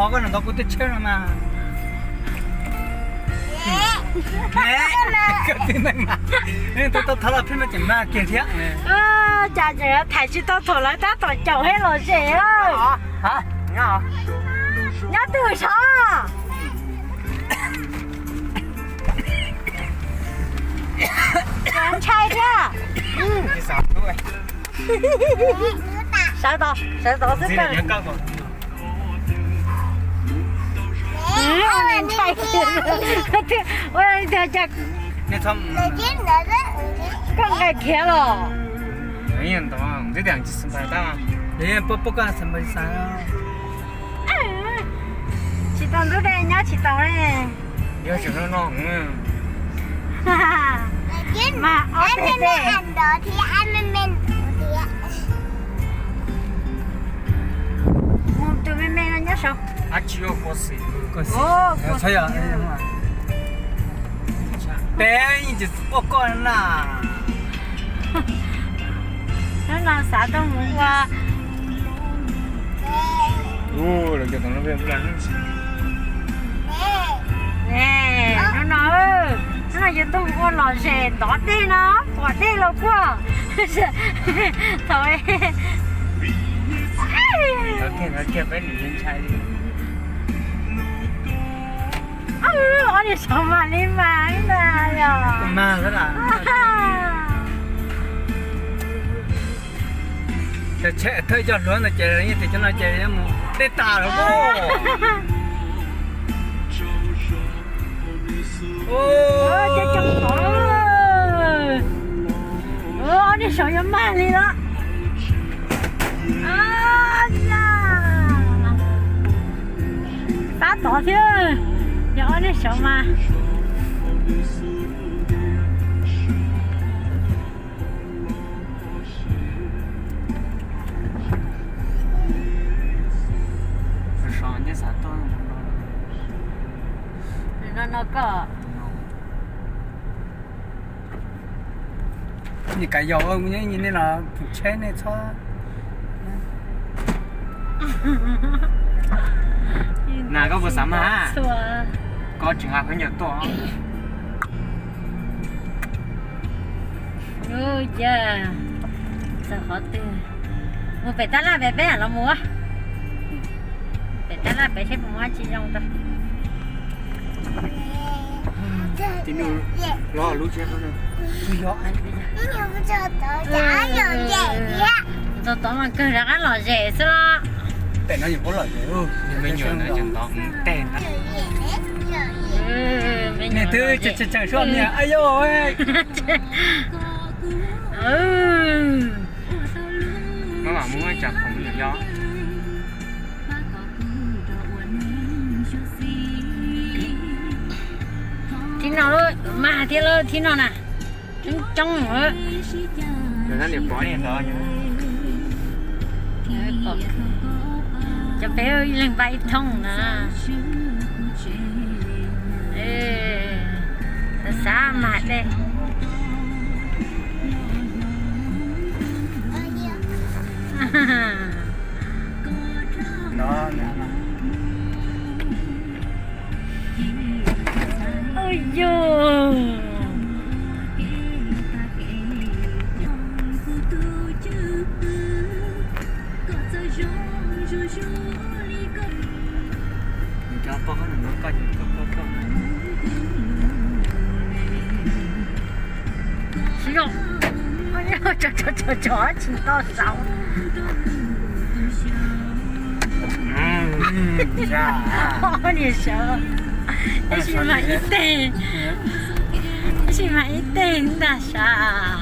Koj ntawm kuv tej tsheb no mas. Koj tib neeg mas, tau tau los pheej mas tseem mag kiag thiab. Cas tseem tham tsis tau thaum lawv tab tom caum hais lom zem. Nyob twg sav? Ntshai thiab. Sawv tod, sawv tod xwb kawg. Ua li cas koj nqaim khiav los? Tsis tau ntub dej nyob tsis tau li. Yog tseem no no. Mas ob teg tej. Mus tus me me no nyob saud. Peb yeej tsis ua koj na. Hnub no xav tuaj mus ua. Hnub no, hnub no yuav tuaj mus ua lom zem ntov dej no, pom dej los puag. Thaum ob niag saud mas li mas ib ntag yog. Ces tsheb thawj coj hluav ntawd ces yeej tias cov no ces mus dej tas lawm. Ob niag saud yuav mag li los. Tab tom thiab, yog ob niag saud mas. No no koj. Nim kav yau, nej los pum tsheb nej txhob. Na koj puas xav mag? Koj tseem hais khaub ncaws tuaj. Yog txawm qhov twg mus pem tab laj pem peb los mus. Pem tab laj pem seb puas muaj tsis zoo tau. Txog tod mas kawg rov qab lom zem xwb los. Pem no yus puab lom zem, me nyuam ntawd tseem ntov teg ntag. Niag twb tseem tseem suab niag, ayo. Maj mam muab cov khoom yog. Thib no mas thiab lawm, thib no na, coob coob. Cov peb ib leeg npaj ib thooj na. Xav mag dej. Yog. Tsis yog, tso tso tso tsis tau saud. Niam sawv, tab sis mas ib teg, tab sis mas ib teg ntag sav.